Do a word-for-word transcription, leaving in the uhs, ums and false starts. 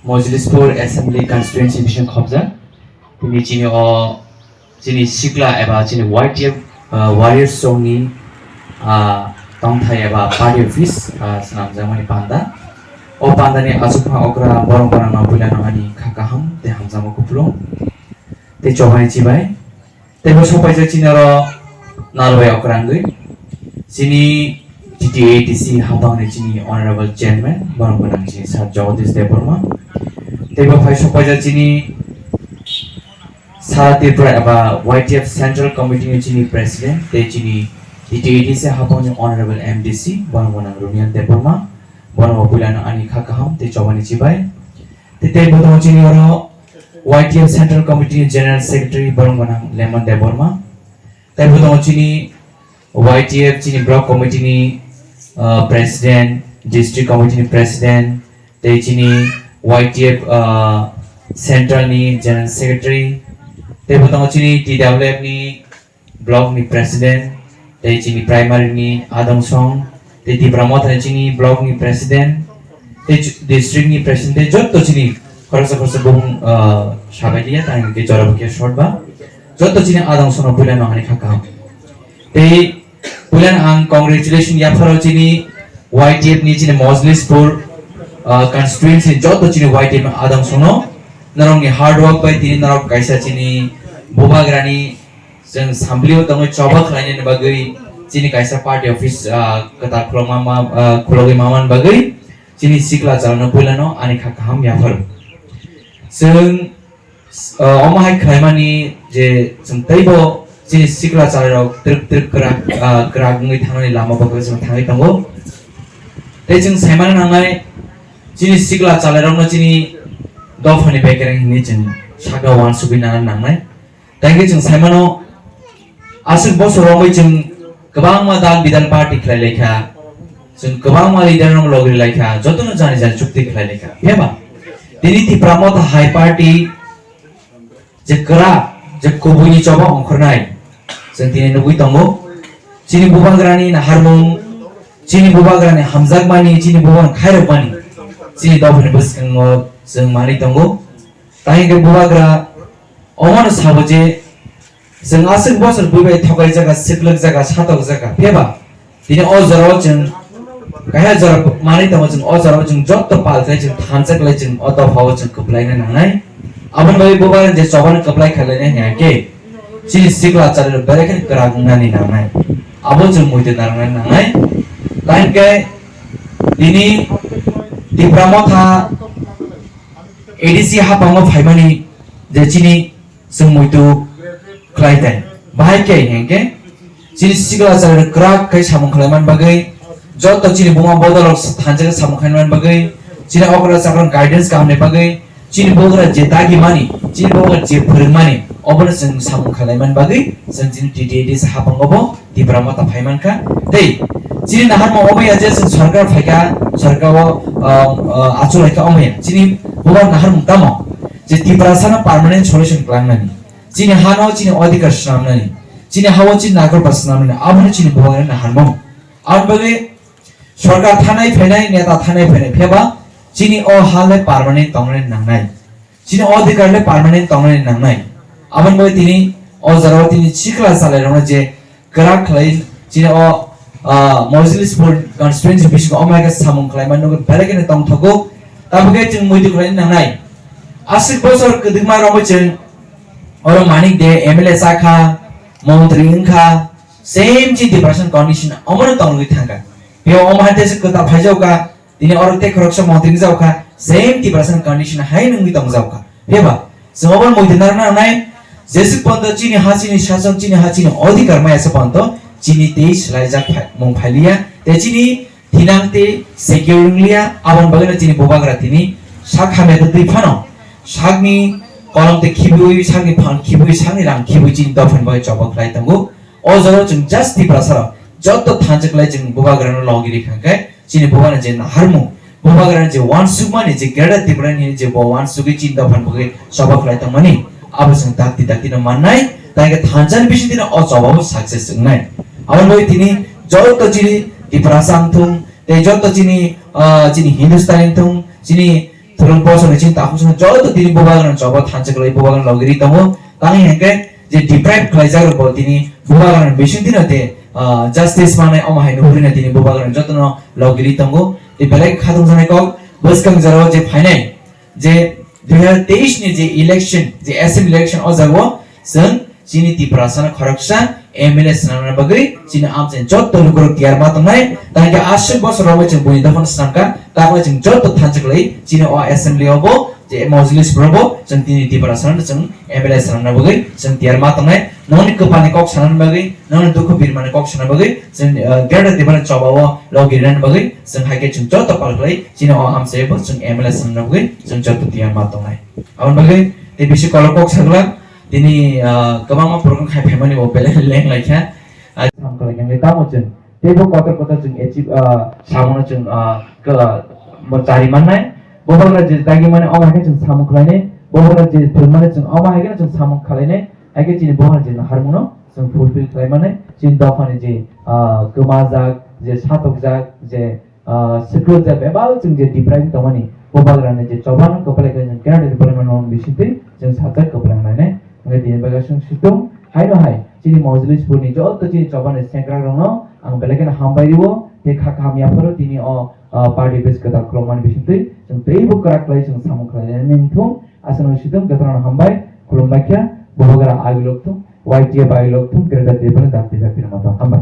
Mojlispur Assembly Constituency bising khobjak. Tini chini o chini sikla eba chini Y T F, ah, Warriors songni, ah, tongthai eba party office, ah, swnamjakmani panda. O pandani aswkphang okra borok borokno puilano ani kha kaham tei hamjakma kupulung tei chobani chibai. Tei bo sopaijak chini oro nalbai okrangwi chini T T A D C hapangni chini Honorable Chairman borok gwnang chini Sir Jagadish Debbarma. Tei bo phai sopaijak chini Sara Tripura eba Y T F Central Committee ni chini President tei chini T T A D C hapangni Honorable M D C borok gwnang Rumian Debbarma. Borok bo puilano ani kha kaham tei chobani chibai. Tei tei bo tongo chini oro Y T F Central Committee ni General Secretary borok gwnang Lemon Debbarma. Tei bo tongo chini Y T F chini Block Committee ni, uh, President, District Committee ni President, tei chini Y T F, uh, Central ni General Secretary, tei bo tongo chini T W F ni Block ni President, tei chini Primary ni Adamsong, tei Tipra Motha ni chini Block ni President, tei ch-, District ni President, tei jotto chini khoroksa khoroksa bumung, ah, sabai liya, tang ke jora bo ke short ba. Jotto chini Adamsong no puilano ani kha kaham. Tei puilano ang congratulation yapharo chini Y T F ni chini Mojlispur, ah, constituency jotto chini Y T F ni Adamsong no norokni hard work bai tini norok kaisa chini bubagrani chwng samplio tongwi choba khlainani bagwi chini kaisa party office, ah, kwtal khulokma ma, ah, khulogwi mamani bagwi chini sikla chalano puilano ani kha kaham yaphar. Chwng, ah, omo hai khlaimani je chwng teibo chini sikla chalarok twrwk twrwk kwrak, ah, kwrak wngwi thangnani lama bagwi chwng thangwi tongo. Tei chwng saimano nangnai chini sikla chalarokno chini dophani bekereng hinwi chwng sakno uansugwi nana nangnai. Tei khe chwng saimano, aswk bosor romwi chwng kwbangma dal bidal party khlai laikha, chwng kwbangma leader rok logri laikha, jotono jani jani chukti khlai laikha. Phiyaba tini Tipra Motha hai party je kwrak, je kubuini choba ongkhornai, chwng tini nugwi tongo. Chini bubagrani naharmung, chini bubagrani hamjakmani, chini bubagrani khairokmani, chini dophani bwskango chwng manwi tongo. Tei hwnkhe bubagra omono sabo je, chwng aswk bosor bui bai thokai jaga, swklwk jaga, satok jaga, phiyaba tini o jorao chwng kaisa jora manwi tongo, chwng o jorao chwng jotto pal khlai chwng thansa khlai chwng o dophao chwng kwplaina nangnai. Aboni bagwi bubagra je chobani kwplai khlaina hwnkhe chini sikla chari rok berai kheno kwrak wngnani nangnai. Abo chwng muitu narwknani nangnai. Tei hwnkhe tini Tipra Motha A D C hapango phaimani je chini chwng muitu khlai tai. Bahai khe hwnkhe chini sikla chari kwrak khe samung khlaiman bagwi, joto chini buma bodol rok thansa khe samung khlaiman bagwi, chini okra chakra guidance kaham ni bagwi, chini bubagra je dagi mani, chini bubagra je phwrwng mani, obono chwng samung khlaiman bagwi chwng chini T T A D C hapango bo Tipra Motha phai mankha. Tei chini naharmung omo ya je chwng sorkar phaikha, sorkar o, ah, ah, achuk laikha omo ya. Chini bubagra naharmung tamo? Je Tiprasano permanent solution klangnani, chini hano chini odhikar swnamnani, chini hao chini nakorba swnamnani, abono chini bubagrani naharmung. Aboni bagwi sorkar thanai phainai, neta thanai phainai, phiyaba chini o ha le permanent tongnani nangnai. Chini odhikar le permanent tongnani nangnai. Aboni bagwi tini o jorao tini sikla chalairokno je kwrak khlai chini o, ah, Mojlispur constituency bisingo omo hai khe samung khlaimani nugwi belai kheno tongthogo. Tabukhe chwng muitu khlaina nangnai. Aswk bosor kwdwkma romwi chwng oro Manik de M L A chakha, montri wngkha, same chini Tiprasani condition omono tongwi thangkha. Phiya omo hai tei se kwtal phaijaokha, tini oro tei khoroksa montri wngjaokha, same Tiprasani condition hai wngwi tongjaokha. Phiyaba chwng obo muitu narwkna nangnai, jeswk pondo chini ha chini sason, chini ha chini odhikar maya se pondo chini tei swlaijak phai-, mung phailiya, tei chini thinang tei secure wngliya, aboni bagwino chini bubagra tini sak hamya twi phano sakni kolom tei khibui, sakni phan khibui, sakni rang khibui chini dophani bagwi choba khlai tongo. O jorao chwng just Tiprasarok joto thansa khlai chwng bubagrano logi rikha khe chini bubagrani je naharmung, bubagrani je uansukmani je Greater Tipraland hini je bo uansugwi chini dophani bagwi choba khlai tongmani, abo chwng dakti dakti no mannai, tei khe thansani bisingtwi no o choba bo success wngnai. Aboni bagwi tini joto chini Tiprasa wngthung, tei joto chini, ah, chini Hindustani wngthung, chini Borok bosor ni chini takhuk song joto tini bubagrani choba thansa kwlai bubagrani logiri tongo. Tangwi hwnkhe je deprive khlaijak rokbo tini bubagrani bising tino te, ah, justice manai omo hai nuhurina tini bubagrani jotono logiri tongo. Tei belai khatungjaknai kok bwskang jorao je phainai je dui hazar teis ni je election, je assembly election o jagao chwng chini Tiprasano khoroksa M L A swnamna bagwi chini amchaini jotto lukurok tiyar ma tongnai. Tangkhe aswk bosor romwi chwng buini dophano swnamkha, takhwlai chwng jotto thansa kwlai chini o assembly o bo je Majlis Pro bo chwng tini Tiprasano chwng M L A swnamna bagwi chwng tiyar ma tongnai. Nokni kwpalni kok sanani bagwi, nokni dukhu birmani kok sanani bagwi chwng, uh, Greater Tipraland choba o logi rinani bagwi chwng hai khe chwng jotto pal kwlai chini o amchaio bo chwng M L A swnamna bagwi chwng jotto tiyar ma tongnai. Aboni bagwi tei bisi kolok kok sagla tini, ah, kwbangma program khai phaimani bo belai leng lai kha. Ah, sam kwlai khe tamo chwng teibo kotor kotor chwng achieve, ah, samono chwng, ah, ka-, bo chari mannai. Bobagra je dagi mani omo hai khe chwng samung khlainai. Bobagra je thwng mani chwng omo hai khe chwng samung khlainai. Hai khe chini bobagra je naharmungno chwng fulfill khlai mannai. Chini dophani je, ah, kwmajak, je satokjak, je ah, swkang je bebak chwng je deprive tongmani, bubagrani je choba no kwplai khe chwng Greater Tipraland no bisingtwi chwng sajak kwplai nainai. Hwnkhe tini bagwi chwng situng haino hai chini Majlis Pro ni joto chini choba ni sengkrak rokno ang belai kheno hambai rwo, tei kha kaham yapharo tini o, ah, party base kwtal khulokmani bisingtwi chwng teibo kwrak khlai chwng samung khlai nai wngthung. Aswk no situng jotono hambai, khulumbai kha, bubagra agilok thung, Y T F agilok thung, Greater Tipraland dakti dakti no hambai.